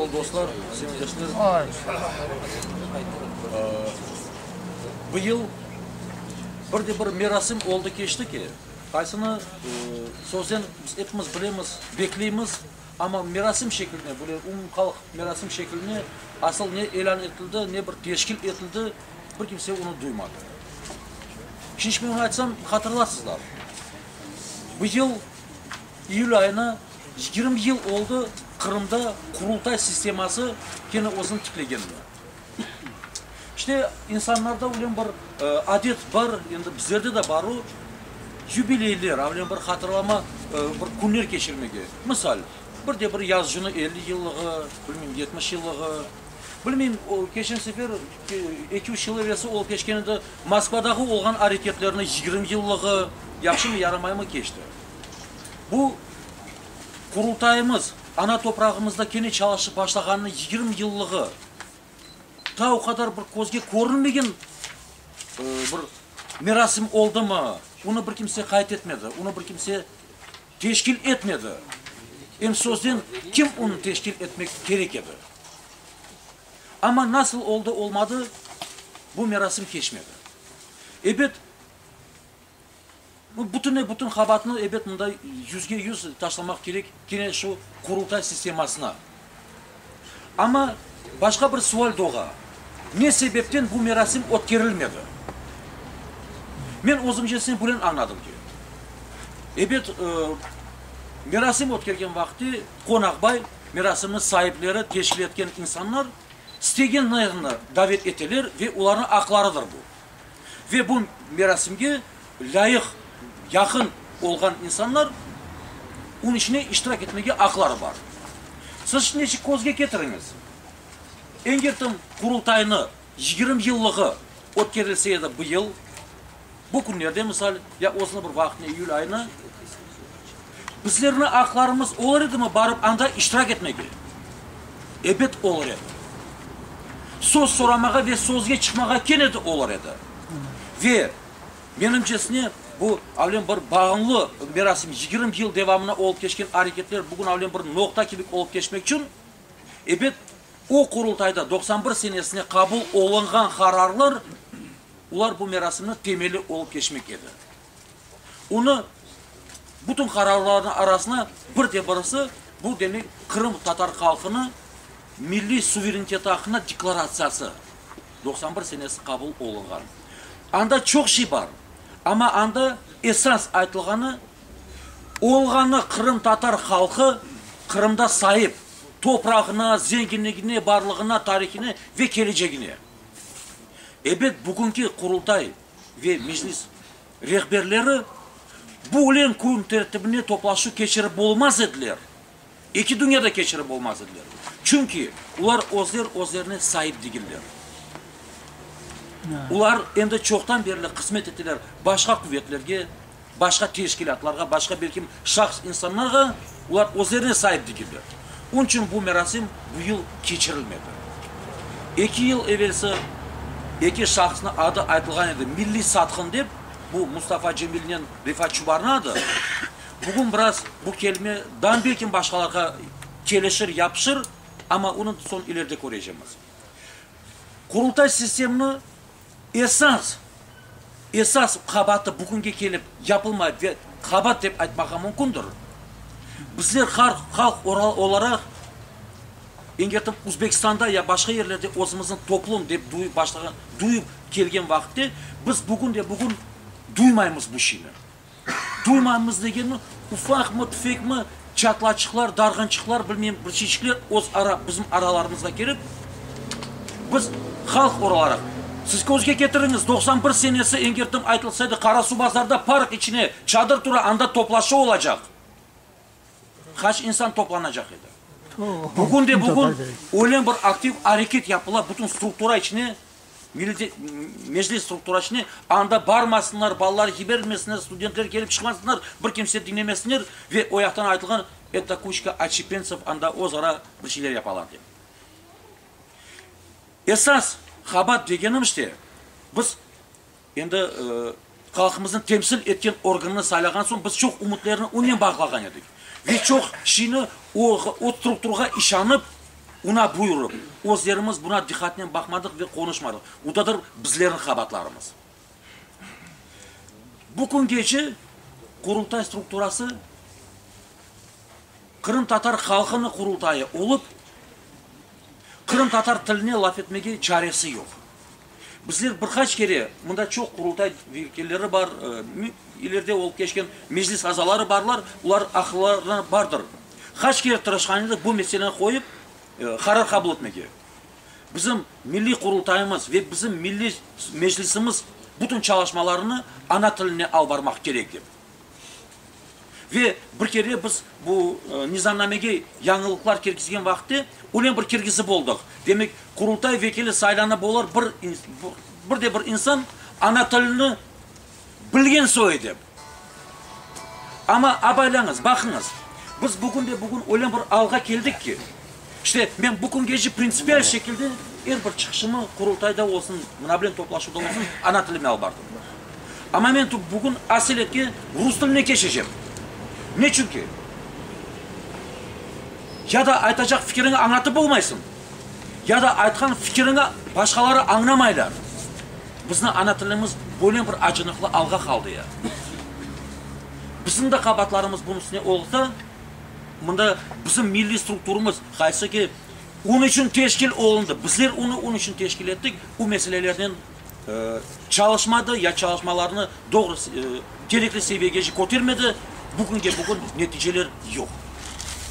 Ol dostlar, semetdeşler, bu yıl bir de bir merasim oldı keçti ki, qaysını sözden biz epimiz bilemiz, bekleymiz, amma merasim şekline, böyle umumhalq merasim şekline asıl ne ilân etildi, ne bir teşkil etildi, bir kimse onı duymadı. Şimdi men onı aytsam, hatırlarsızlar. Bu yıl İyül ayına 20 yıl oldı Qırımda Qurultay sisteması kene özüni tiklegenine. İşte, insanlarda öyle bir adet bar, endi bizlerde de bar o, yubileyler, öyle bir hatırlama bir künler keçirmege. Misal, bir de bir yazıcınıñ 50 yıllığı, bilmeyim, 70 yıllığı, bilmeyim, keçen sefer, eki-üç yıl evelsi olıp keçken edi, Moskvadağı olğan areketlerniñ 20 yıllığı, yahşımı, yaramaymı keçti. Bu Qurultayımız ana toprağımızda kene çalışıp başlağanınıñ 20 yıllığı ta o qadar bir közge körünmegen bir merasim oldımı, onı bir kimse qayd etmedi, onı bir kimse teşkil etmedi. Em sözden kim onı teşkil etmek kerek edi? Amma nasıl oldı, olmadı, bu merasim keçmedi. Ebet, Bu bütünley bütün qabaatnı ebet mında yüzge yüz taşlamaq kerek kene şu Qurultay sistemasına. Amma başqa bir sual doğa, ne sebepten bu merasim ötkerilmedi? Men özümcesine bulen añladım ki, ebet merasim ötkergen vaqıtte qonaqbay, merasimniñ saipleri, teşkil etken insanlar istegenlerini davet eteler ve olarnıñ aqlarıdır bu. Ve bu merasimge lâyıq, yaqın olğan insanlar onıñ içine iştirak etmege aqları bar. Siz şimdi közge ketiriñiz, Engertim Qurultaynı 20 yıllığı ötkerilse edi bu yıl, bu künlerde, misal, ya özüniñ bir vaqtına, iyül ayına, bizlerniñ aqlarımız olur edimi barıp anda iştirak etmege? Ebet, olur edi. Söz soramağa ve sözge çıqmağa kene de olur edi. Ve, menimcesine, bu alem bir bağımlı merasim, 20 yıl devamına olıp keçken areketler bugün alem bir noqta kibi olıp keçmek içün, ebet, o Qurultayda 91 senesine qabul olunğan qararlar, olar bu merasimniñ temeli olıp keçmek edi. Onı bütün qararlarnıñ arasına bir de birisi, bu demek qırımtatar halqınıñ milliy suvereniteti aqqında deklaratsiyası, 91 senesi qabul olunğan. Anda çoq şey bar, amma anda esas aytılğanı, olğanı qırımtatar halqı Qırımda saip toprağına, zenginligine, barlığına, tarihine ve kelecegine. Ebet, bugünki Qurultay ve Meclis rehberleri bu ülen kün tertibine toplaşuv keçirip olmaz ediler. Eki dünyada keçirip olmaz ediler. Çünki olar özler özlerine saip degiller. Olar endi çoqtan berli qısmet eteler başqa quvetlerge, başqa teşkilâtlarğa, başqa belkim şahs insanlarğa, olar özlerine saip degiller. Onıñ içün bu merasim bu yıl keçirilmedi. Eki yıl evelsi eki şahısnıñ adı aytılğan edi, milliy satqın dep, bu Mustafa Cemilnen Refat Çubarnıñ adı. Bugün biraz bu kelime dam belkim başqalarğa kelişir, yapışır, amma onı soñ ileride körecemiz. Qurultay sistemini esas, esas qabaatı bugünge kelip yapılmay ve qabaat dep aytmağa mümkündir. Bizler halq olaraq Eger de Uzbekistanda ya başqa yerlerde özümizni toplum dep duyıp başlağan, duyıp kelgen vaqıtte, biz bugün de bugün duymaymız bu şeyni. Duymaymız degenmi, ufaqmı, tüfekmi, çatlaçıqlar, darğınçıqlar, bilmeyim, bir şeyçikler öz ara, bizim aralarımızğa kelip, biz halq olaraq, siz közge ketiriñiz, 91 senesi eger de aytılsa edi, Qarasuvbazarda park içine çadır tura, anda toplaşuv olacaq. Qaç insan toplanacaq edi? Bugün de bugün öyle bir aktiv areket yapıla, bütün struktura içine, Meclis struktura içine, anda barmasınlar, balalar yibermesinler, studentler kelip çıqmasınlar, bir kimse diñlemesinler ve o yaqtan aytılğan, eto kuçka otşepentsov anda öz ara bir şeyler yapalar dep. Esas qabaat degenim işte, biz Endi halqımıznı temsil etken organnı saylağan soñ biz çoq ümütlerni onen bağlağan edik. Ve çoq şeyni o, o strukturağa işanıp. Una buyurıp, özlerimiz buna diqqatnen baqmadıq ve qonuşmadıq. Udadır bizlerniñ qabaatlarımız. Bu küngece Qurultay strukturası qırımtatar halqınıñ Qurultayı olıp, qırımtatar tiline laf etmege çaresi yoq. Bizler bir qaç kere, mında çoq Qurultay vekilleri bar, ileride olıp keçken Meclis azaları barlar, olar aqıllarına bardır. Qaç kere tırışqan edik bu meseleni qoyıp, qarar qabul etmege. Bizim Milliy Qurultayımız ve bizim Milliy Meclisimiz bütün çalışmalarını ana tiline alıp barmaq kerek dep. Ve bir kere biz bu nizamnamege yañılıqlar kirgizgen vaqıtte öyle bir kirgizip oldıq. Demek, Qurultay vekili saylanıp olur bir, bir de bir insan ana tilini bilgen soyu dep. Amma abaylañız, baqıñız, biz bugün de bugün öyle bir alğa keldik ki, işte men bu küngece printsipial şekilde er bir çıqışımı Qurultayda olsun, mına bilen toplaşuvda olsun ana tilime alıp bardım. Amma men bugün aseletke rus tiline keçecem. Neçün ki? Ya da aytacaq fikiriñi añlatıp olmaysıñ, ya da aytqan fikiriñi başqaları añlamaylar. Bizni ana tilimiz böyle bir acınıqlı alğa qaldı ya. Bizim de qabaatlarımız bunıñ üstüne olsa, mında bizim milliy strukturumız, qaysı ki, onıñ içün teşkil olundı, bizler onı onıñ içün teşkil ettik, bu meselelernen çalışmadı ya çalışmalarını doğru, kerekli seviyegece kötermedi, bugünge bugün neticeler yoq.